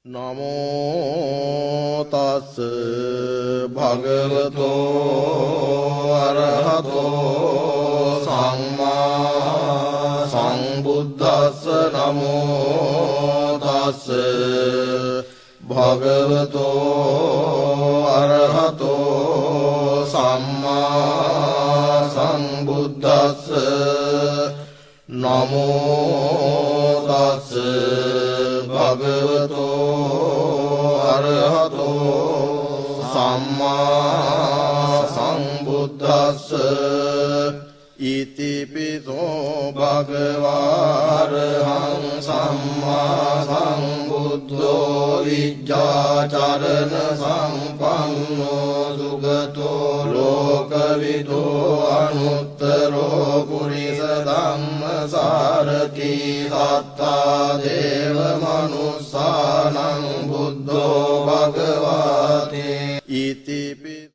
නමෝ තස් භගවතෝ අරහතෝ සම්මා සම්බුද්දස්ස. නමෝ තස් භගවතෝ අරහතෝ සම්මා සම්බුද්දස්ස. නමෝ තස් භගවතෝ අරහතෝ සම්මා සම්බුද්දස්ස. ඉතිපිසෝ භගවාරහං සම්මා සම්බුද්ධෝ විජ්ජාචරණ සම්පන්නෝ සුගතෝ ලෝකවිදෝ අනුත්තරෝ පුරිස ධම්මසාරති සත්තා දේව මනුස්සානං බුද්ධෝ භගවාති. ඉතිපි